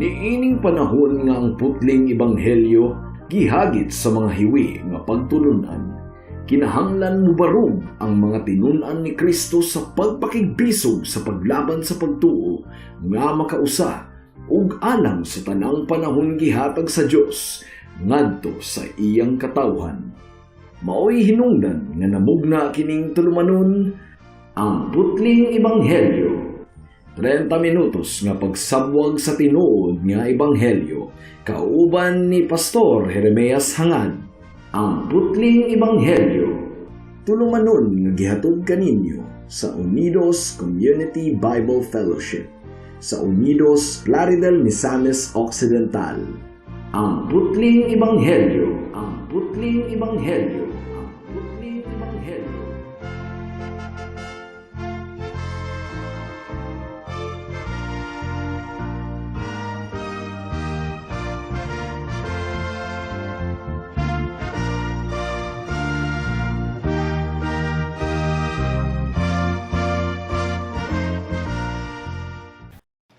Niining panahon nga ang putling ebanghelyo gihagit sa mga hiwi nga pagtulunan, kinahanglan mubarog ang mga tinun-an ni Kristo sa pagpakigbisog sa paglaban sa pagtuo nga makausa ug alang sa tanang panahon gihatag sa Dios ngadto sa iyang katawhan. Maoy hinungdan nga namugna kining tulumanon, Ang Putling Ebanghelyo. 30 minutos nga pagsabwag sa tinuod nga ebanghelyo kauban ni Pastor Jeremias Hangad. Ang Putling Ebanghelyo. Tulumanon nga gihatod kaninyo sa Unidos Community Bible Fellowship sa Unidos, Plaridel, Misamis Occidental. Ang Putling Ebanghelyo. Ang Putling Ebanghelyo. Ang Putling Ebanghelyo.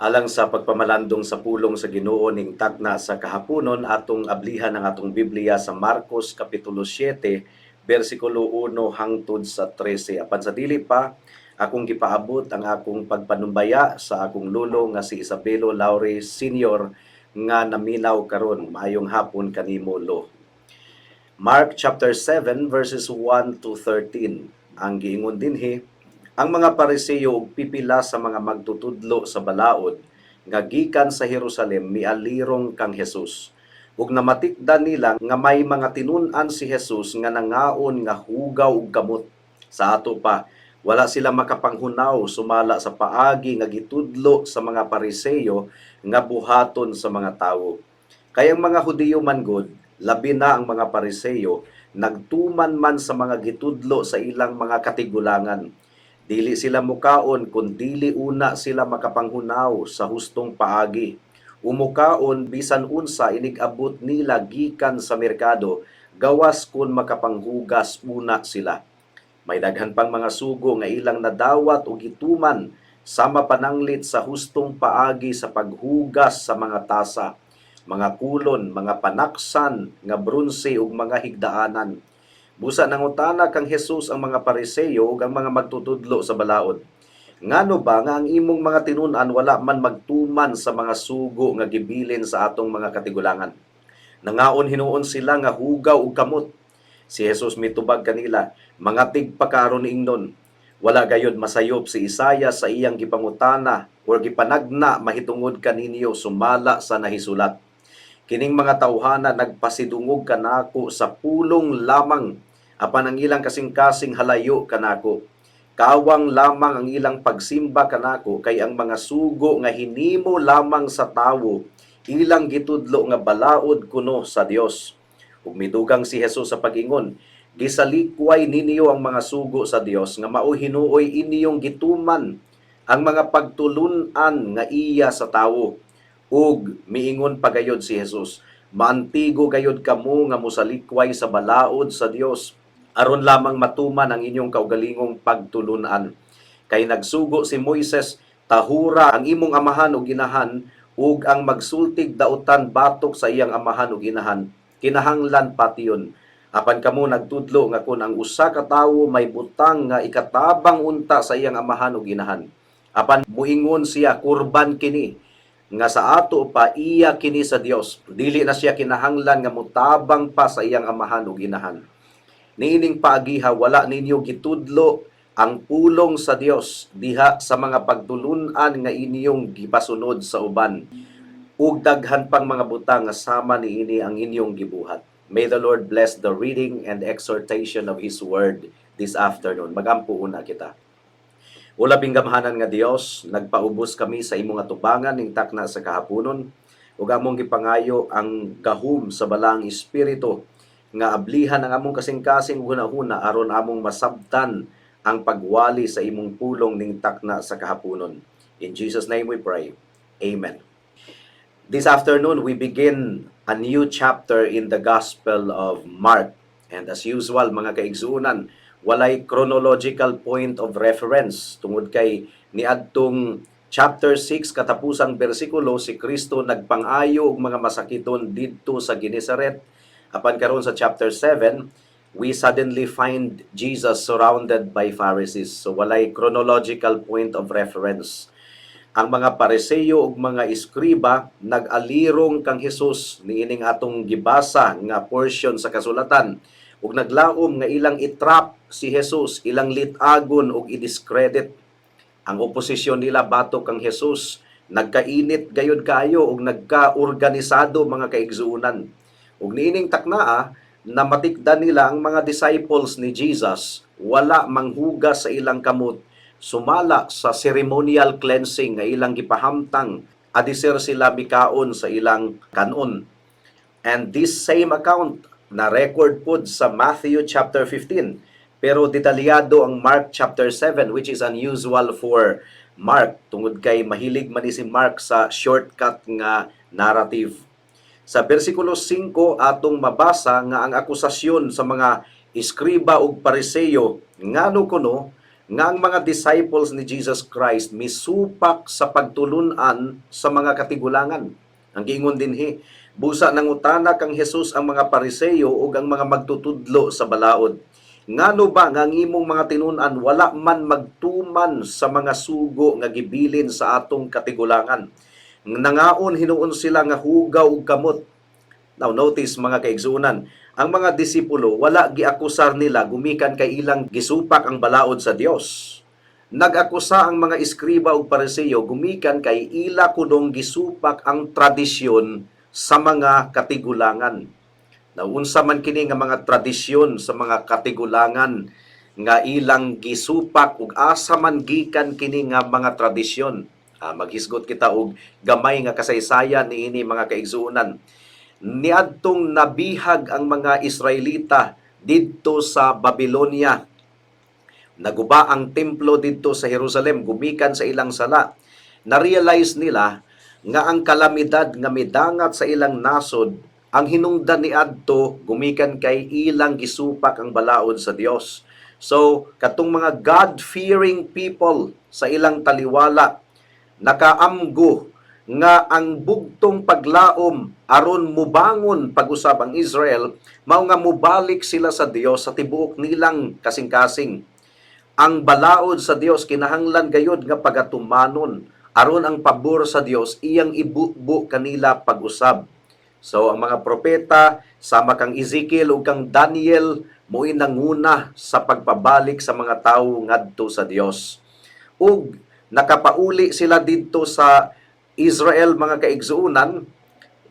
Alang sa pagpamalandong sa pulong sa Ginoo ning tagna sa kahaponon, atong ablihan ang atong Biblia sa Marcos kapitulo 7 bersikulo 1 hangtod sa 13. Apan sa dili pa, akong gipaabot ang akong pagpanumbaya sa akong lolo nga si Isabelo Laure Sr. nga naminaw karon. Maayong hapon kanimo, Lo. Mark chapter 7 verses 1 to 13. Ang giingon dinhi, ang mga Pariseo ug pipila sa mga magtutudlo sa balaod nga gikan sa Jerusalem mialirong kang Jesus. Ug namatikdan nila nga may mga tinun-an si Jesus nga nangaon nga hugaw og kamot. Sa ato pa, wala sila makapanghunaw sumala sa paagi nga gitudlo sa mga Pariseo nga buhaton sa mga tawo. Kay ang mga Hudiyo man gud, labi na ang mga Pariseo, nagtuman man sa mga gitudlo sa ilang mga katigulangan. Dili sila mukaon kung dili una sila makapanghunaw sa hustong paagi. Umukaon bisan unsa inig-abot nila gikan sa merkado, gawas kun makapanghugas una sila. May daghan pang mga sugo nga ilang nadawat o gituman sama pananglit sa hustong paagi sa paghugas sa mga tasa, mga kulon, mga panaksan nga bronse ug mga higdaanan. Busa nangutana kang Jesus ang mga Pariseo ug ang mga magtutudlo sa balaod. Ngano ba nga ang imong mga tinun-an wala man magtuman sa mga sugo nga gibilin sa atong mga katigulangan? Nangaon hinuon sila nga hugaw ug kamot. Si Jesus mitubag kanila, "Mga tigpakaron ingnon, wala gayod masayop si Isaiah sa iyang gipangutana or gipanagna mahitungod kaninyo sumala sa nahisulat. Kining mga tawhana nagpasidungog kanako sa pulong lamang, apan ang ilang kasing-kasing halayo kanako. Kawang lamang ang ilang pagsimba kanako, kay ang mga sugo nga hinimo lamang sa tawo ilang gitudlo nga balaod kuno sa Dios." Ug midugang si Jesus sa pag-ingon, "Gisalikway ninyo ang mga sugo sa Dios nga mao hinuoy inyong gituman ang mga pagtulun-an nga iya sa tawo." Ug miingon pagayod si Jesus, "Maantigo gayod kamo nga mosalikway sa balaod sa Dios aron lamang matuman ang inyong kaugalingong pagtulunan. Kay nagsugo si Moises, 'Tahura ang imong amahan ug inahan,' ug 'Ang magsultig dautan batok sa iyang amahan ug inahan kinahanglan patyon.' Apan kamo nagtudlo nga kun ang usa ka tawo may butang nga ikatabang unta sa iyang amahan ug inahan, apan muingon siya, 'Kurban kini,' nga sa ato pa iya kini sa Dios, dili na siya kinahanglan nga motabang pa sa iyang amahan ug inahan. Niining paagiha wala ninyo gitudlo ang pulong sa Dios diha sa mga pagtulun-an nga inyong gipasunod sa uban. Ug daghan pang mga butang nga sama niini ang inyong gibuhat." May the Lord bless the reading and exhortation of His Word this afternoon. Magampo una kita. O labing gamhanan nga Dios, nagpaubos kami sa imong atubangan ning takna sa kahaponon ug among gipangayo ang gahom sa Balaang Espiritu nga ablihan ang among kasing-kasing ug hunahuna aron among masabtan ang pagwali sa imong pulong ning takna sa kahaponon. In Jesus' name we pray. Amen. This afternoon, we begin a new chapter in the Gospel of Mark. And as usual, mga kaigsuonan, walay chronological point of reference tungod kay niadtong chapter 6 katapusang bersikulo, si Kristo nagpangayo og mga masakiton didto sa Genesaret. Apan karon sa chapter 7, we suddenly find Jesus surrounded by Pharisees. So walay chronological point of reference. Ang mga Pariseyo ug mga eskriba nag-alirong kang Hesus niining atong gibasa nga portion sa kasulatan ug naglaom nga ilang itrap si Jesus, ilang litagon ug i-discredit. Ang oposisyon nila batok kang Jesus nagkainit gayud kaayo ug nagkaorganisado, mga kaigsuonan. Ug niining taknaa, na matikdan nila ang mga disciples ni Jesus wala manghugas sa ilang kamot sumala sa ceremonial cleansing nga ilang gipahamtang adiser sila mikaon sa ilang kanon. And this same account na record pod sa Matthew chapter 15, pero detalyado ang Mark chapter 7, which is unusual for Mark tungod kay mahilig man ni si Mark sa shortcut nga narrative. Sa bersikulo 5, atong mabasa nga ang akusasyon sa mga eskriba ug Pariseyo ngano kuno nga ang mga disciples ni Jesus Christ misupak sa pagtulun-an sa mga katigulangan. Ang giingon dinhi, busa nangutana kang Jesus ang mga Pariseyo ug ang mga magtutudlo sa balaod. "Ngano ba nga ang imong mga tinun-an wala man magtuman sa mga sugo nga gibilin sa atong katigulangan? Nangaon hinuon sila nga hugaw og kamot." Now notice, mga kaigsuonan, ang mga disipulo wala giakusar nila gumikan kay ilang gisupak ang balaod sa Dios. Nag-akusa ang mga eskriba ug Pariseyo gumikan kay ila kunong gisupak ang tradisyon sa mga katigulangan. Now, unsa man kini nga mga tradisyon sa mga katigulangan nga ilang gisupak ug asa man gikan kini nga mga tradisyon? Maghisgot kita og gamay nga kasaysayan niini, mga kaigsuonan. Niadtong nabihag ang mga Israelita didto sa Babylonia, naguba ang templo didto sa Jerusalem gumikan sa ilang sala. Na-realize nila nga ang kalamidad nga midangat sa ilang nasod, ang hinungdan niadto gumikan kay ilang gisupak ang balaod sa Dios. So katong mga God-fearing people sa ilang taliwala nakaamgo nga ang bugtong paglaom aron mubangon pag-usab ang Israel mao nga mubalik sila sa Dios sa tibuok nilang kasing-kasing. Ang balaod sa Dios kinahanglan gayod nga pagatumanon aron ang pabor sa Dios iyang ibubo kanila pag-usab. So ang mga propeta sama kang Ezekiel ug kang Daniel mo'y nanguna sa pagpabalik sa mga tawo ngadto sa Dios. Ug nakapauli sila didto sa Israel, mga kaigsuonan,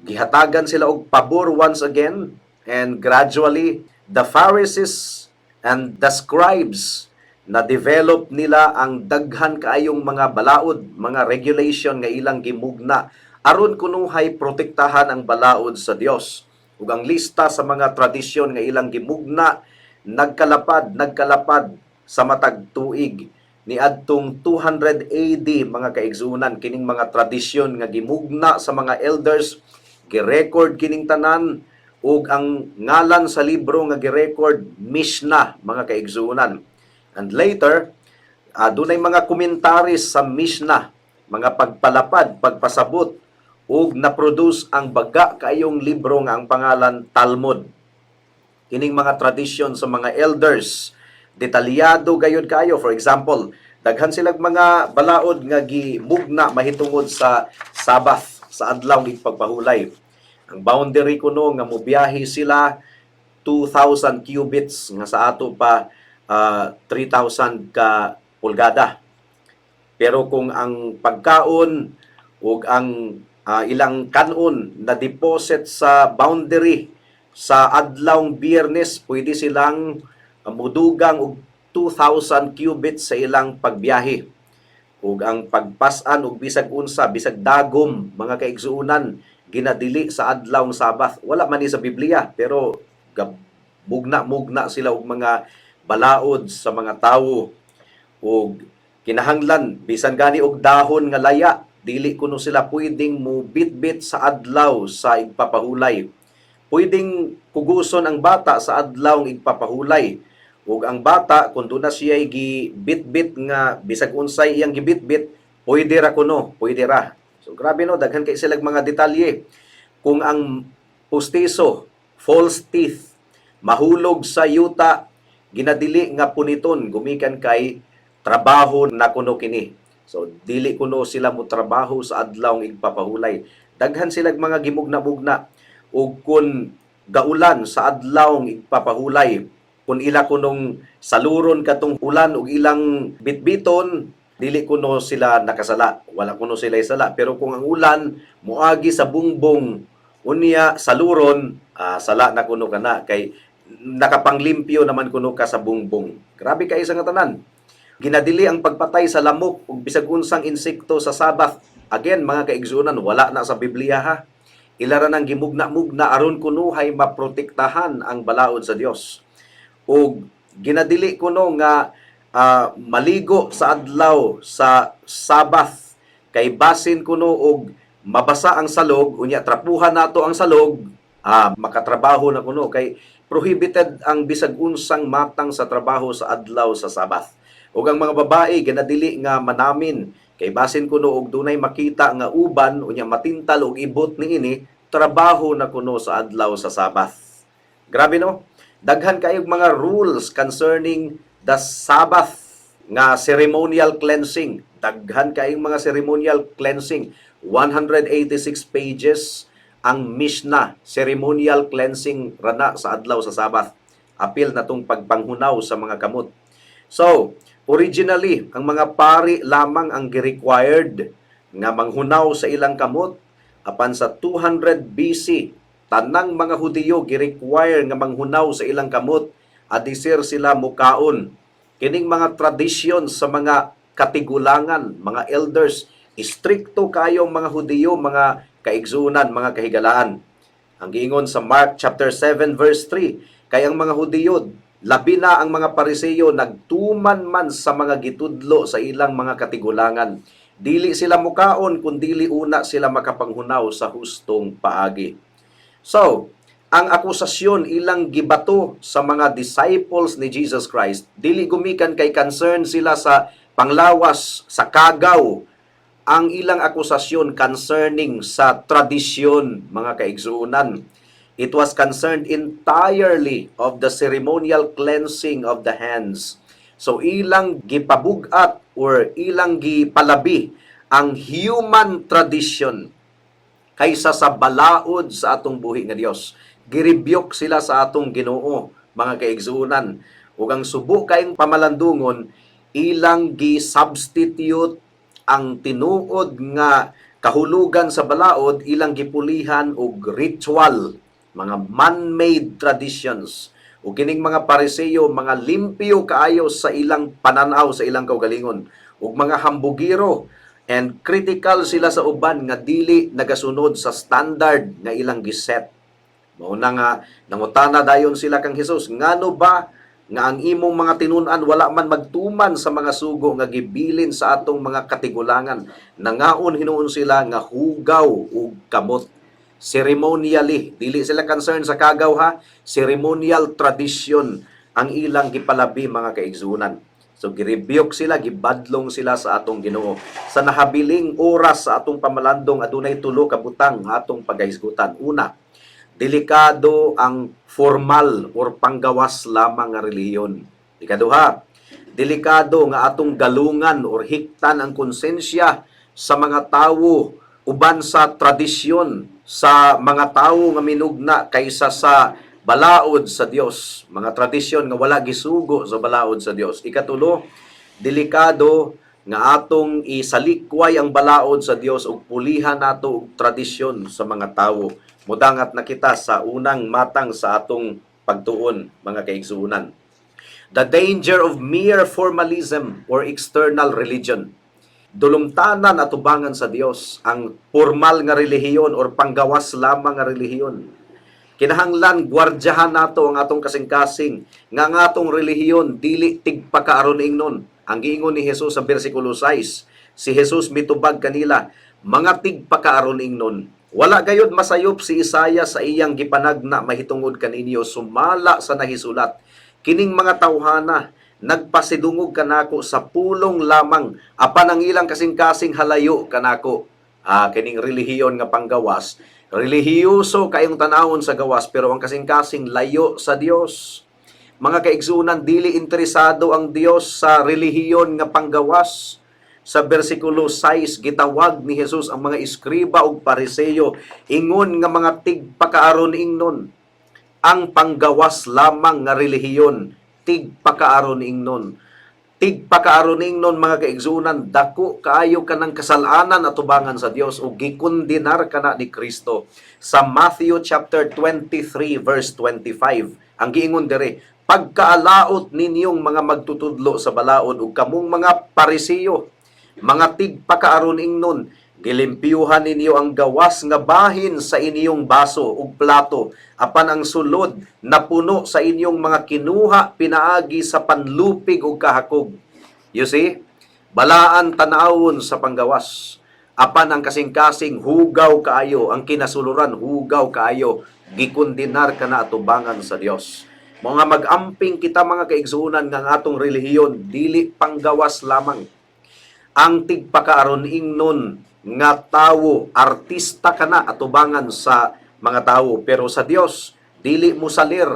gihatagan sila og pabor once again, and gradually the Pharisees and the scribes na develop nila ang daghan kaayong mga balaod, mga regulation nga ilang gimugna aron kunuhay protektahan ang balaod sa Dios. Ug ang lista sa mga tradisyon nga ilang gimugna nagkalapad, nagkalapad sa matag tuig. Niadtong 200 AD, mga kaigsuonan, kining mga tradisyon nga gimugna sa mga elders girecord kining tanan ug ang ngalan sa libro nga girecord, Mishnah, mga kaigsuonan. And later, dunay mga commentaries sa Mishnah, mga pagpalapad, pagpasabot, ug na-produce ang baga kaayong libro nga ang pangalan Talmud. Kining mga tradisyon sa mga elders, detalyado gayud kayo. For example, daghan silang mga balaod nga gimugna mahitungod sa Sabbath, sa adlaw ng pagpahulay. Ang boundary kuno nga mobiyahe sila 2,000 cubits nga sa ato pa 3,000 ka pulgada. Pero kung ang pagkaon ug ang ilang kanon na deposit sa boundary sa adlawng Biyernes, pwede silang mudugang og 2,000 cubits sa ilang pagbiyahe. Ug ang pagpas-an og bisag unsa, bisag dagom, mga kaigsuonan, ginadili sa adlawng Sabbath. Wala man ni sa Biblia, pero mugna-mugna sila og mga balaod sa mga tawo. Ug kinahanglan bisan gani og dahon nga laya, dili kuno sila pwedeng mubitbit sa adlaw sa igpapahulay. Pwedeng kuguson ang bata sa adlaw ng igpapahulay. Ug ang bata, kung doon na siya gibitbit nga bisag unsay iyang gibitbit, Pwede ra kuno, pwede ra. So grabe no, daghan kay silag mga detalye. Kung ang pustiso, false teeth, mahulog sa yuta, ginadili nga puniton gumikan kay trabaho na kuno kini. So dili kuno sila mo trabaho sa adlaw ng igpapahulay. Daghan silag mga gimugna-mugna. Ug kun gaulan sa adlaw ng igpapahulay, kun ila kunong saluron katong ulan ug ilang bitbiton, dili kuno sila nakasala, wala kuno sila sala. Pero kung ang ulan moagi sa bungbong unya saluron, sala na kuno kana kay nakapanglimpyo naman kuno ka sa bungbong. Grabe kay sa nga tanan. Ginadili ang pagpatay sa lamok ug bisag unsang insekto sa Sabbath. Again, mga kaigsuonan, wala na sa Biblia ha. Ila ra nang gimugna-mugna aron kunuhay maprotektahan ang balaod sa Dios. Ug ginadili kuno nga maligo sa adlaw sa Sabbath kay basin kuno og mabasa ang salog, unya trapuhan nato ang salog, makatrabaho na kuno kay prohibited ang bisag unsang matang sa trabaho sa adlaw sa Sabbath. Ug ang mga babae ginadili nga manamin kay basin kuno og dunay makita nga uban, unya matintal og ibot niini, trabaho na kuno sa adlaw sa Sabbath. Grabe no? Daghan kayog mga rules concerning the Sabbath nga ceremonial cleansing. Daghan kayong mga ceremonial cleansing. 186 pages ang Mishnah, ceremonial cleansing rana sa adlaw sa Sabbath. Apil na tong pagpanghunaw sa mga kamot. So, originally, ang mga pari lamang ang gi-required nga manghunaw sa ilang kamot. Apan sa 200 BC, tanang mga Hudiyo gi-require nga manghunaw sa ilang kamot adisir sila mukaon. Kining mga tradisyon sa mga katigulangan, mga elders, istrikto kayong mga Hudiyo, mga kaigsunan, mga kahigalaan. Ang giingon sa Mark chapter 7 verse 3, kay ang mga Hudiyo, labi na ang mga Pariseyo, nagtuman man sa mga gitudlo sa ilang mga katigulangan. Dili sila mukaon kung dili una sila makapanghunaw sa hustong paagi. So, ang akusasyon ilang gibato sa mga disciples ni Jesus Christ, dili gumikan kay concern sila sa panglawas, sa kagaw. Ang ilang akusasyon concerning sa tradisyon, mga kaigsuonan. It was concerned entirely of the ceremonial cleansing of the hands. So ilang gipabugat or ilang gipalabi ang human tradition kaysa sa balaod sa atong buhi nga Dios. Girebuke sila sa atong Ginoo, mga kaigsuonan. Ug ang subo kayong pamalandungon, ilang gi-substitute ang tinuod nga kahulugan sa balaod, ilang gipulihan og ritual, mga man-made traditions. Ug kining mga Pariseyo, mga limpyo kaayo sa ilang pananaw, sa ilang kaugalingon, ug mga hambugiro and critical sila sa uban nga dili nagasunod sa standard nga ilang giset. Mao na nga nangutana dayon sila kang Hesus, ngano ba nga ang imong mga tinun-an wala man magtuman sa mga sugo nga gibilin sa atong mga katigulangan? Nangaon hinuon sila nga hugaw ug kamot. Ceremonially, dili sila concerned sa kagaw ha, ceremonial tradition ang ilang gipalabi, mga kaigsunan. So girebuke sila, gibadlong sila sa atong Ginoo. Sa nahabiling oras sa atong pamalandong, adunay tulo ka butang atong pagahisgutan. Una, delikado ang formal or panggawas lamang nga relihiyon. Ikaduha, delikado nga atong galungan or hiktan ang konsensya sa mga tawo uban sa tradisyon sa mga tawo nga minugna kaysa sa balaod sa Dios, mga tradisyon nga wala gisugo sa balaod sa Dios. Ikatulo, delikado nga atong isalikway ang balaod sa Dios ug pulihan nato og tradisyon sa mga tawo. Mudangat na kita sa unang matang sa atong pagtuon, mga kaigsuonan. The danger of mere formalism or external religion. Dulumtanan atubangan sa Dios ang formal nga relihiyon or panggawas lamang nga relihiyon. Kinahanglan gwardyahan nato ang atong kasing-kasing nga ang atong relihiyon dili tigpakaaron ingnon. Ang giingon ni Jesus sa bersikulo 6, si Jesus mitubag kanila, "Mga tigpakaaron ingnon." Wala gayud masayop si Isaiah sa iyang gipanagna mahitungod kaninyo sumala sa nahisulat. "Kining mga tawhana Nagpasidungog kanako sa pulong lamang, apan ang ilang kasing-kasing halayo kanako. Kining relihiyon nga panggawas, relihiyoso kayong tanawon sa gawas, pero ang kasing-kasing layo sa Dios. Mga kaigsunan, dili interesado ang Dios sa relihiyon nga panggawas. Sa bersikulo 6, gitawag ni Jesus ang mga eskriba ug Pariseyo ingon nga mga tigpakaaron ingnon. Ang panggawas lamang nga relihiyon, tigpakaaron ingnon. Tigpakaaron ingnon, mga kaigsunan, dako kaayo kanang kasalanan atubangan sa Dios ug gikondenar kana ni Kristo. Sa Matthew chapter 23 verse 25, ang giingon diri, "Pagkaalaot ninyong mga magtutudlo sa balaod ug kamong mga Parisiyo, mga tigpakaaron ingnon, gilimpyuhan ninyo ang gawas nga bahin sa inyong baso ug plato, apan ang sulod napuno sa inyong mga kinuha pinaagi sa panlupig ug kahakog." You see? Balaan tanawon sa panggawas. Apan ang kasing-kasing hugaw kaayo, ang kinasuluran hugaw kaayo, gikondenar kana atubangan sa Dios. Mga mag-amping kita, mga kaigsuonan, nga ang atong relihiyon dili panggawas lamang. Ang tigpakaaron ingnon nga tawo, artista kana atubangan sa mga tawo, pero sa Dios dili mo salir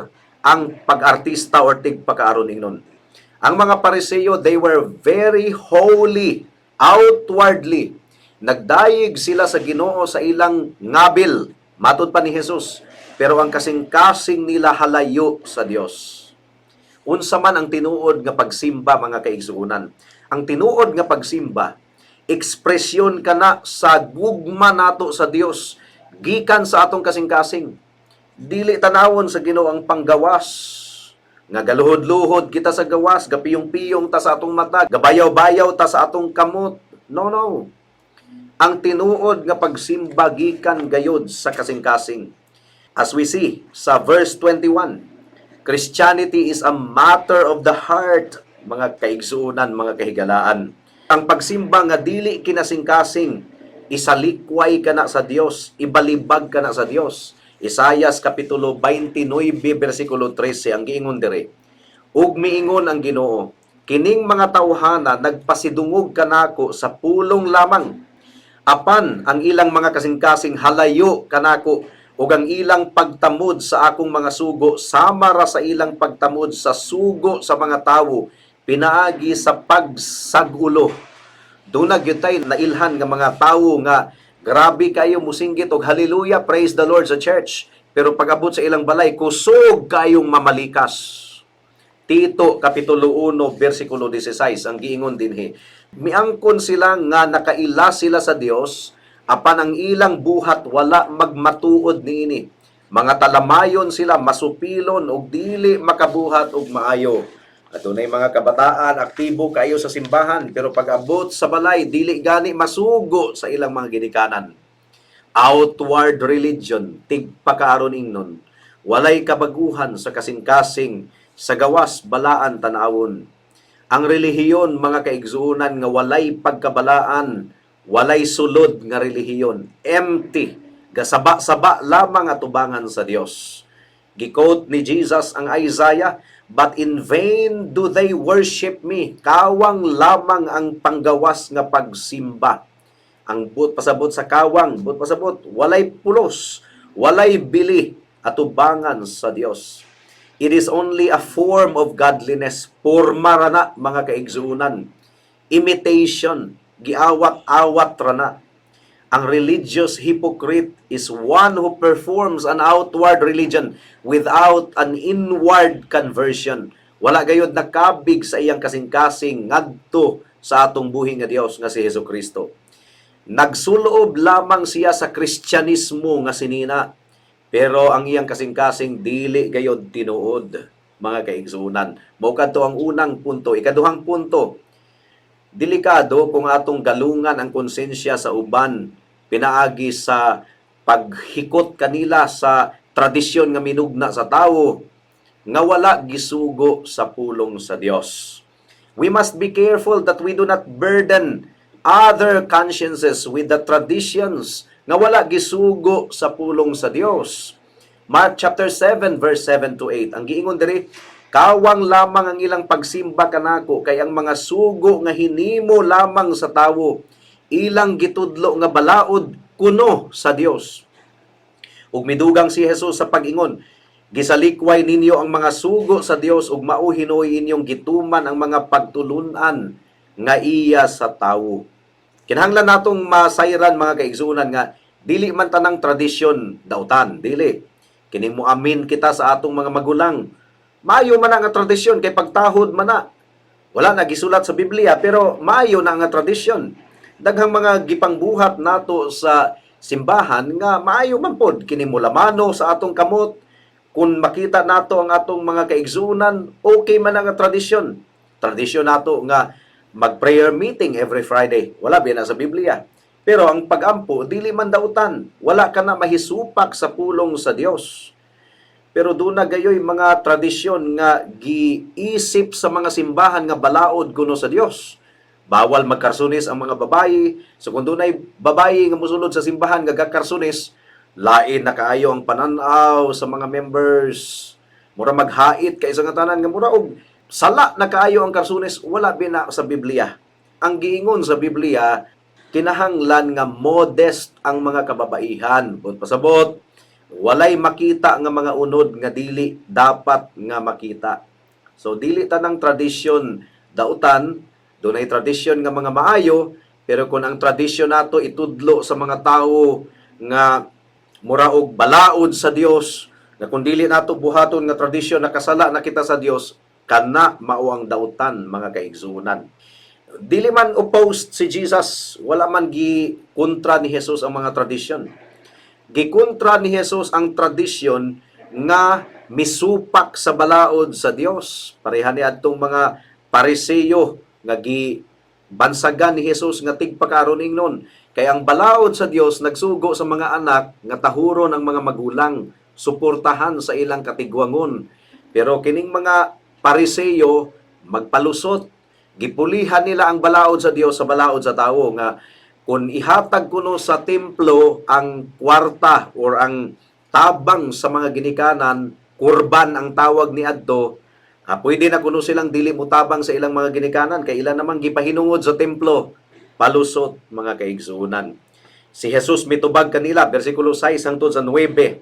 ang pag-artista or tigpakaaron ingnon. Ang mga Pariseo, they were very holy outwardly. Nagdayeg sila sa Ginoo sa ilang ngabil, matud pa ni Jesus. Pero ang kasing-kasing nila halayo sa Dios. Unsa man ang tinuod nga pagsimba, mga kaigsuonan? Ang tinuod nga pagsimba, ekspresyon kana sa gugma nato sa Dios gikan sa atong kasing-kasing. Dili tanawon sa Ginoo ang panggawas nga galuhod-luhod kita sa gawas, gapiyong-piyong ta sa atong mata, gabayaw-bayaw ta sa atong kamot. No, no. Ang tinuod nga pagsimba gikan gayod sa kasing-kasing. As we see sa verse 21, Christianity is a matter of the heart, mga kaigsuonan, mga kahigalaan. Ang pagsimba nga dili kinasingkasing, isalikway kana sa Dios, ibalibag kana sa Dios. Isayas kapitulo 29 bersikulo 13, ang giingon diri. "Ug miingon ang Ginoo, kining mga tawhana nagpasidungog kanako sa pulong lamang, apan ang ilang mga kasing-kasing halayo kanako, ug ang ilang pagtamod sa akong mga sugo sama ra sa ilang pagtamod sa sugo sa mga tawo pinaagi sa pagsagulo." Duna gyud tay nailhan nga mga tawo nga grabe kayo musinggit og "Hallelujah, praise the Lord" sa church. Pero pag-abot sa ilang balay, kusog kayong mamalikas. Tito kapitulo 1 bersikulo 16, ang giingon dinhi. Miangkon sila nga nakaila sila sa Dios, apan ang ilang buhat wala magmatuod niini. Mga talamayon sila, masupilon ug dili makabuhat og maayo. Adunay mga kabataan, aktibo kayo sa simbahan, pero pag abot sa balay, dili gani masugo sa ilang mga ginikanan. Outward religion, tigpakaaron ingnon. Walay kabaguhan sa kasing-kasing, sa gawas balaan tanawon. Ang relihiyon, mga kaigsuonan, nga walay pagkabalaan, walay sulod nga relihiyon, empty, gasaba-saba lamang atubangan sa Dios. Gi-quote ni Jesus ang Isaiah, "But in vain do they worship me." Kawang lamang ang panggawas nga pagsimba. Ang buot pasabot sa kawang, buot pasabot, walay pulos, walay bili atubangan sa Dios. It is only a form of godliness. Porma ra na, mga kaigsuonan. Imitation, giawat-awat ra na. Ang religious hypocrite is one who performs an outward religion without an inward conversion. Wala gayod nakabig sa iyang kasing-kasing ngadto sa atong buhi nga Dios nga si Hesus Kristo. Nagsuloob lamang siya sa Kristyanismo nga sinina. Pero ang iyang kasing-kasing dili gayod tinuod, mga kaigsuonan. Mao kadto ang unang punto. Ikaduhang punto, delikado kung atong galungan ang konsensya sa uban pinaagi sa paghikot kanila sa tradisyon nga minugna sa tawo nga wala gisugo sa pulong sa Dios. We must be careful that we do not burden other consciences with the traditions nga wala gisugo sa pulong sa Dios. Mark chapter 7 verse 7 to 8. Ang giingon diri, Kawang lamang ang ilang pagsimba kanako, kay ang mga sugo nga hinimo lamang sa tawo, ilang gitudlo nga balaod kuno sa Dios. Ug midugang si Jesus sa pag-ingon, "Gisalikway ninyo ang mga sugo sa Dios ug mao hinuoy inyong gituman ang mga pagtulunan nga iya sa tawo." Kinahanglan natong masayran, mga kaigsuonan, nga dili man tanang tradisyon dautan, dili. Kining moamin kita sa atong mga magulang, maayo man na nga tradisyon kay pagtahod man na. Wala na gisulat sa Biblia, pero maayo na nga tradisyon. Daghang mga gipangbuhat nato sa simbahan nga maayo man pod, kini mulamano sa atong kamot kung makita nato ang atong mga kaigsuonan, okay man ang tradisyon. Tradisyon nato nga mag-prayer meeting every Friday. Wala biya na sa Biblia. Pero ang pagampo, dili man dautan. Wala ka na mahisupak sa pulong sa Dios. Pero doon na gayoy mga tradisyon nga giisip sa mga simbahan nga balaod kuno sa Dios. Bawal magkarsunis ang mga babayi. So kung dunay babayi nga musulod sa simbahan nga gakarsunis, lain na kaayo ang pananaw sa mga members. Mura maghait kay sa nga tanan nga mura og sala na kaayo ang karsunis, wala bina sa Biblia. Ang giingon sa Biblia, kinahanglan nga modest ang mga kababaihan. But pasabot, walay makita nga mga unod nga dili dapat nga makita. So dili tanang tradisyon dautan, dunay tradisyon nga mga maayo, pero kung ang tradisyon nato itudlo sa mga tawo nga mura og balaod sa Dios, nga kung dili nato buhaton nga tradisyon, nakasala na kita sa Dios, kana mao ang dautan, mga kaigsuonan. Dili man opposed si Jesus, wala man gi kontra ni Jesus ang mga tradisyon. Gikontra ni Jesus ang tradisyon nga misupak sa balaod sa Dios. Pareha ni adtong mga Pariseyo nga gi bansagan ni Jesus nga tigpakaron ingnon. Kay ang balaod sa Dios nagsugo sa mga anak nga tahuron ang mga magulang, suportahan sa ilang katigwangon. Pero kining mga Pariseyo magpalusot, gipulihan nila ang balaod sa Dios sa balaod sa tawo, nga kung ihatag kuno sa templo ang kwarta or ang tabang sa mga ginikanan, kurban ang tawag ni adto, pwede na kuno silang dili mutabang sa ilang mga ginikanan kay ilan namang gipahinungod sa templo. Palusot, mga kaigsuonan. Si Jesus mitubag kanila, bersikulo 6 hangtod sa 9.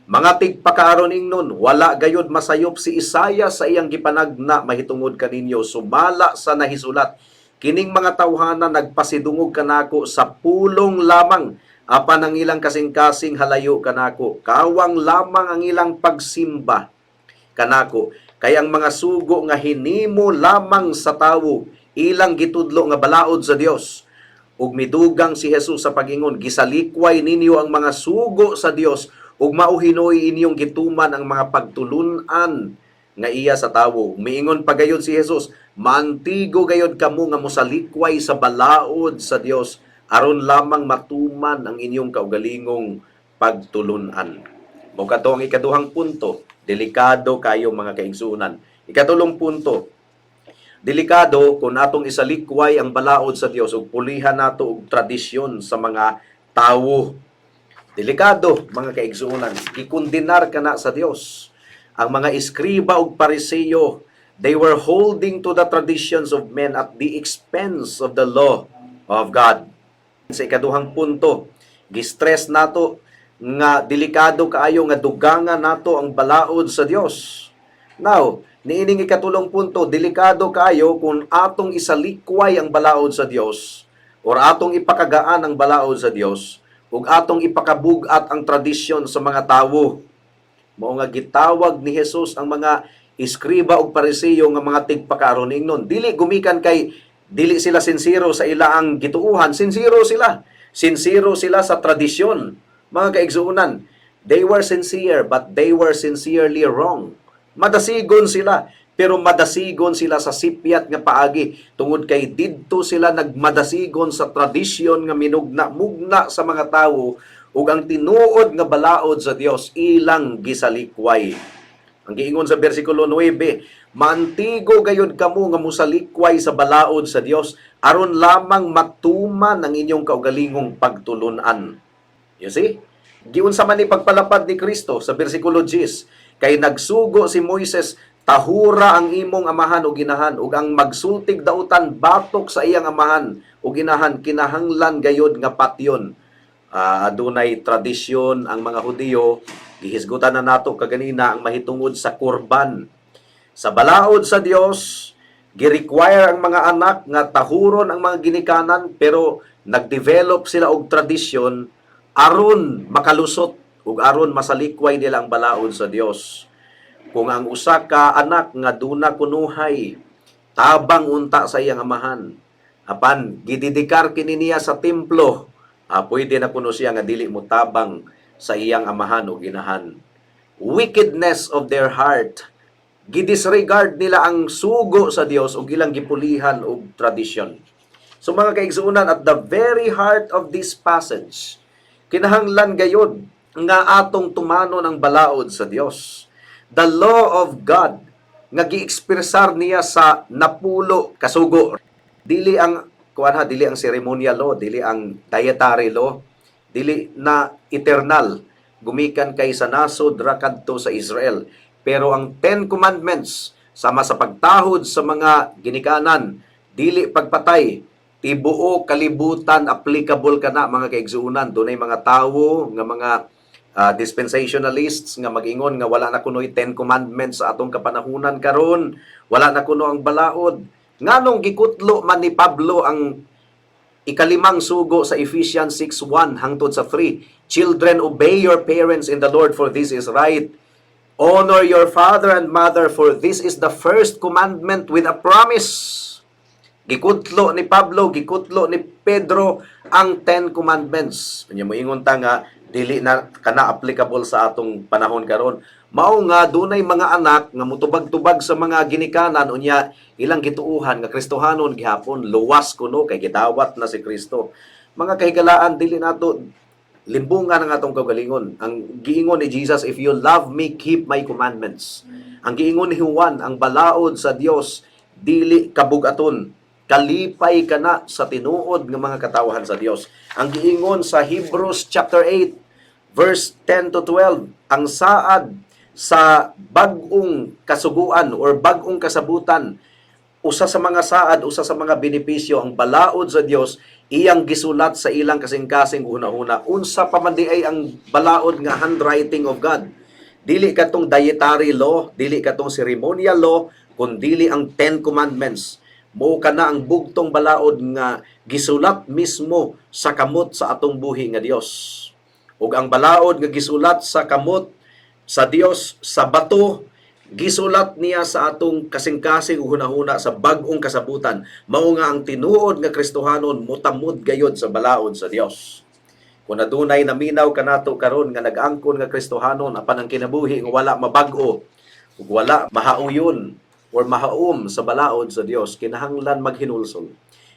"Mga tigpakaaron ingnon, wala gayod masayop si Isaiah sa iyang gipanagna mahitungod kaninyo, sumala sa nahisulat: 'Kining mga tawhana nagpasidungog kanako sa pulong lamang, apan ang ilang kasing-kasing halayo kanako. Kawang lamang ang ilang pagsimba kanako, kay ang mga sugo nga hinimo lamang sa tawo, ilang gitudlo nga balaod sa Dios.'" Ug midugang si Jesus sa pagingon, "Gisalikway ninyo ang mga sugo sa Dios ug mao hinuoy inyong gituman ang mga pagtulun-an nga iya sa tawo." Miingon pa gayud si Jesus, "Maantigo gayud kamo nga mosalikway sa balaod sa Dios aron lamang matuman ang inyong kaugalingong pagtulun-an." Mao kato ang ikaduhang punto, delikado kayo, mga kaigsuonan. Ikatulong punto, delikado kung atong isalikway ang balaod sa Dios ug pulihan nato og tradisyon sa mga tawo. Delikado, mga kaigsuonan, gikondenar kana sa Dios. Ang mga eskriba ug Pariseyo, they were holding to the traditions of men at the expense of the law of God. Sa ikaduhang punto, gistress nato nga delikado kaayo nga dugangan nato ang balaod sa Dios. Now, niining ikatulong punto, delikado kaayo kung atong isalikway ang balaod sa Dios or atong ipakagaan ang balaod sa Dios ug atong ipakabug-at ang tradisyon sa mga tawo. Mao nga gitawag ni Jesus ang mga eskriba ug Pariseyo nga mga tigpakaaron ingnon. Dili gumikan kay dili sila sinsero sa ilaang gituuhan, sinsero sila. Sinsero sila sa tradisyon. Mga kaigsuonan, they were sincere, but they were sincerely wrong. Madasigon sila, pero madasigon sila sa sipyat nga paagi tungod kay didto sila nagmadasigon sa tradisyon nga minugna-mugna sa mga tawo ug ang tinuod nga balaod sa Dios ilang gisalikway. Ang giingon sa bersikulo 9, "Maantigo gayud kamo nga mosalikway sa balaod sa Dios aron lamang matuman ang inyong kaugalingong pagtulunan." You see? Giunsa man ni pagpalapad ni Kristo sa bersikulo 10, "Kay nagsugo si Moises Tahura ang imong amahan ug inahan, ug ang magsultig dautan batok sa iyang amahan ug inahan kinahanglan gayod nga patyon. Adunay tradisyon ang mga Hudiyo, gihisgutan na nato kaganina ang mahitungod sa kurban. Sa balaod sa Dios, gi-require ang mga anak nga tahuron ang mga ginikanan, pero nagdevelop sila og tradisyon aron makalusot ug aron masalikway nila ang balaod sa Dios. Kung ang usa ka anak nga duna kunuhay tabang unta sa iyang amahan, apan gidedikar kini niya sa templo, pwede na kuno siya nga dili mo tabang sa iyang amahan o inahan. Wickedness of their heart. Gidisregard nila ang sugo sa Dios ug ilang gipulihan og tradisyon. So mga kaigsuonan, at the very heart of this passage, kinahanglan gayod nga atong tumanon ang balaod sa Dios. The law of God nga gi-ekspresar niya sa 10 kasugo. Dili ang kuan ha, dili ang ceremonial law, dili ang dietary law, dili na eternal gumikan kay sa nasod ra kadto sa Israel. Pero ang Ten Commandments, sama sa pagtahod sa mga ginikanan, dili pagpatay, tibuok kalibutan applicable kana, mga kaigsuonan. Dunay mga tawo nga mga dispensationalists nga mag-ingon nga wala na kunoy Ten Commandments sa atong kapanahunan karon, wala na kuno ang balaod. Nganong gikutlo man ni Pablo ang ikalimang sugo sa Ephesians 6:1 hangtod sa 3? "Children, obey your parents in the Lord, for this is right. Honor your father and mother, for this is the first commandment with a promise." Gikutlo ni Pablo, gikutlo ni Pedro ang Ten Commandments. Unya moingon ta nga dili na kana applicable sa atong panahon karon. Mao nga dunay mga anak nga mutubag-tubag sa mga ginikanan, unya ilang gituuhan nga Kristohanon gihapon, luwas kuno kay gidawat na si Kristo. Mga kahigalaan, dili nato limbungan ang atong kaugalingon. Ang giingon ni Jesus, "If you love me, keep my commandments." Ang giingon ni Juan, ang balaod sa Dios dili kabugaton. Kalipay kana sa tinuod nga mga katawahan sa Dios. Ang giingon sa Hebrews chapter 8 verse 10 to 12, ang saad sa bag-ong kasuguan or bag-ong kasabutan, usa sa mga saad, usa sa mga benepisyo, ang balaod sa Dios iyang gisulat sa ilang kasing-kasing hunahuna. Unsa pa man di ay ang balaod nga handwriting of God? Dili katong dietary law, dili katong ceremonial law, kundili ang Ten Commandments. Mao kana ang bugtong balaod nga gisulat mismo sa kamot sa atong buhi nga Dios. Ug ang balaod nga gisulat sa kamot sa Dios sa bato, gisulat niya sa atong kasing-kasing ug hunahuna sa bag-ong kasabutan. Mao nga ang tinuod nga Kristohanon motamod gayod sa balaod sa Dios. Kung adunay naminaw kanato karon nga nag-angkon nga Kristohanon apan ang kinabuhi nga wala mabag-o ug wala mahauyon or mahaom sa balaod sa Dios, kinahanglan maghinulsol.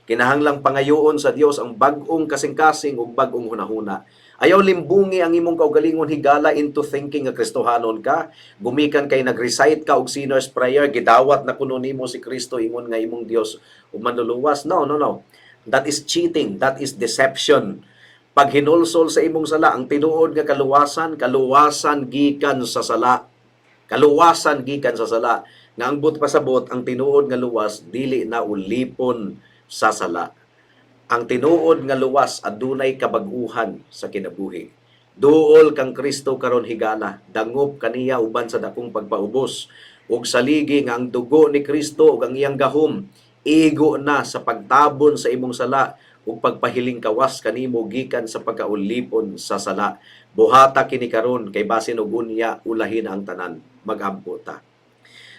Kinahanglang pangayoon sa Dios ang bag-ong kasing-kasing ug bag-ong hunahuna. Ayaw limbungi ang imong kaugalingon, higala, into thinking nga Kristohanon ka. Gumikan kay nag-recite ka og sinner's prayer, gidawat na kuno nimo si Kristo ingon nga imong Dios ug manluluwas. No, no, no. That is cheating, that is deception. Pag hinulsol sa imong sala, ang tinuod nga kaluwasan, kaluwasan gikan sa sala. Kaluwasan gikan sa sala. Nga ang buot pasabot, ang tinuod nga luwas dili na ulipon sa sala. Ang tinuod nga luwas adunay kabag-uhan sa kinabuhi. Duol kang Kristo karon, higala, dangop kaniya uban sa dakong pagpaubos ug saligi nga ang dugo ni Kristo ug ang iyang gahom igo na sa pagtabon sa imong sala ug pagpahiling kawas kanimo gikan sa pagkaulipon sa sala. Buhata kini karon kay basin og unya ulahin ang tanan. Magampo ta.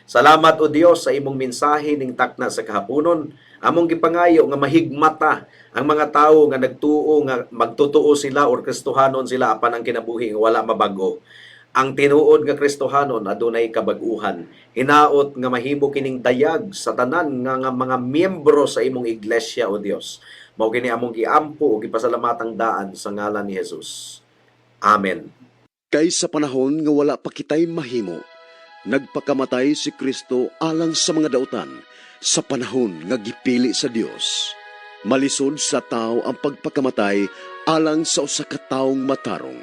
Salamat, o Dios, sa imong mensahe ning takna sa kahaponon. Among gipangayo nga mahigmata ang mga tawo nga nagtuo nga magtotoo sila or Kristohanon sila apan ang kinabuhi nga wala mabago. Ang tinuod nga Kristohanon adunay kabag-uhan. Hinaot nga mahimo kining dayag sa tanan nga mga miyembro sa imong iglesia, o Dios. Mao kini among giampo ug gipasalamatang daan sa ngalan ni Jesus. Amen. Kay sa panahon nga wala pa kitay mahimo, nagpakamatay si Kristo alang sa mga dautan sa panahon nga gipili sa Dios. Malisod sa tao ang pagpakamatay alang sa usa ka taong matarong.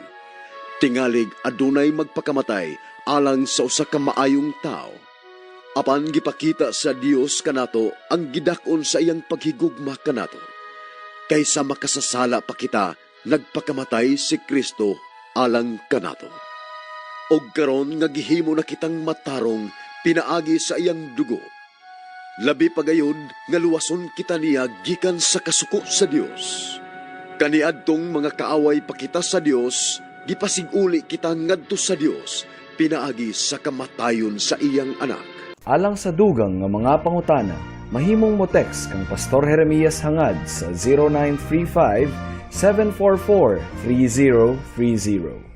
Tingalig adunay magpakamatay alang sa usa ka maayong tao. Apan gipakita sa Dios kanato ang gidak-on sa iyang paghigugma kanato. Kaysa makasasala pa kita, nagpakamatay si Kristo alang kanato. Og karon nga gihimo na kitang matarong pinaagi sa iyang dugo, labi pa gayud nga luwason kita niya gikan sa kasuko sa Dios. Kaniadtong mga kaaway pa kita sa Dios, gipasig-uli kita ngadto sa Dios pinaagi sa kamatayon sa iyang anak. Alang sa dugang nga mga pangutana, mahimong mo text kang Pastor Jeremias Hangad sa 0935 744 3030.